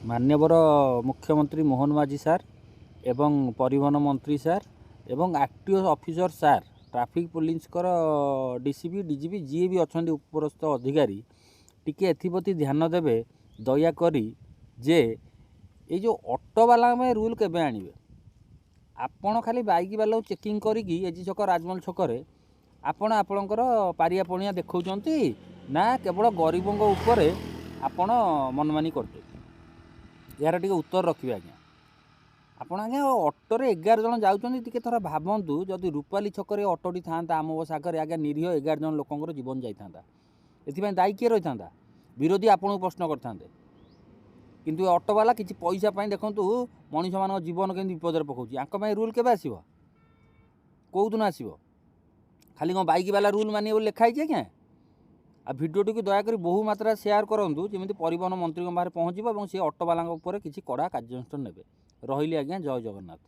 ମାନ୍ୟବର ମୁଖ୍ୟମନ୍ତ୍ରୀ ମୋହନ ମାଝୀ ସାର୍ ଏବଂ ପରିବହନ ମନ୍ତ୍ରୀ ସାର୍ ଏବଂ R T O officer sir, traffic ପୋଲିସଙ୍କର ଡିସିପି, ଡିଜିପି, ଯିଏ ବି ଅଛନ୍ତି ଉପରସ୍ଥ ଅଧିକାରୀ, ଟିକେ ଏଥିପ୍ରତି ଧ୍ୟାନ ଦେବେ ଦୟାକରି ଯେ ଏଇ ଯେଉଁ ଅଟୋବାଲାଙ୍କ ପାଇଁ ରୁଲ୍ କେବେ ଆଣିବେ? ଆପଣ ଖାଲି ବାଇକ୍ ବାଲାକୁ ଚେକିଂ କରିକି ଏଜି ଛକ, ରାଜମହଲ ଛକରେ ଆପଣ ଆପଣଙ୍କର ପାରିଆ ପଣିଆ ଦେଖାଉଛନ୍ତି ନା କେବଳ ଗରିବଙ୍କ ଉପରେ ଆପଣ ମନମାନି କରୁଛନ୍ତି? ଏହାର ଟିକେ ଉତ୍ତର ରଖିବେ ଆଜ୍ଞା। ଆପଣ ଆଜ୍ଞା ଅଟୋରେ 11 ଜଣ ଯାଉଛନ୍ତି, ଟିକେ ଥରେ ଭାବନ୍ତୁ, ଯଦି ରୂପାଲି ଛକରେ ଅଟୋଟି ଥାନ୍ତା ଆମ ବସ୍ ଆଗରେ ଆଜ୍ଞା, ନିରୀହ 11 ଜଣ ଲୋକଙ୍କର ଜୀବନ ଯାଇଥାନ୍ତା। ଏଥିପାଇଁ ଦାୟୀ କିଏ ରହିଥାନ୍ତା? ବିରୋଧୀ ଆପଣଙ୍କୁ ପ୍ରଶ୍ନ କରିଥାନ୍ତେ। କିନ୍ତୁ ଏ ଅଟୋବାଲା କିଛି ପଇସା ପାଇଁ ଦେଖନ୍ତୁ ମଣିଷମାନଙ୍କ ଜୀବନ କେମିତି ବିପଦରେ ପକାଉଛି। ୟାଙ୍କ ପାଇଁ ରୁଲ୍ କେବେ ଆସିବ? କେଉଁଦିନ ଆସିବ? ଖାଲି କ'ଣ ବାଇକ୍ ବାଲା ରୁଲ୍ ମାନିବେ ବୋଲି ଲେଖା ହେଇଛି ଆଜ୍ଞା? ଆଉ ଭିଡ଼ିଓଟିକୁ ଦୟାକରି ବହୁ ମାତ୍ରାରେ ସେୟାର କରନ୍ତୁ, ଯେମିତି ପରିବହନ ମନ୍ତ୍ରୀଙ୍କ ପାଖରେ ପହଞ୍ଚିବ ଏବଂ ସେ ଅଟୋବାଲାଙ୍କ ଉପରେ କିଛି କଡ଼ା କାର୍ଯ୍ୟାନୁଷ୍ଠାନ ନେବେ। ରହିଲି ଆଜ୍ଞା, ଜୟ ଜଗନ୍ନାଥ।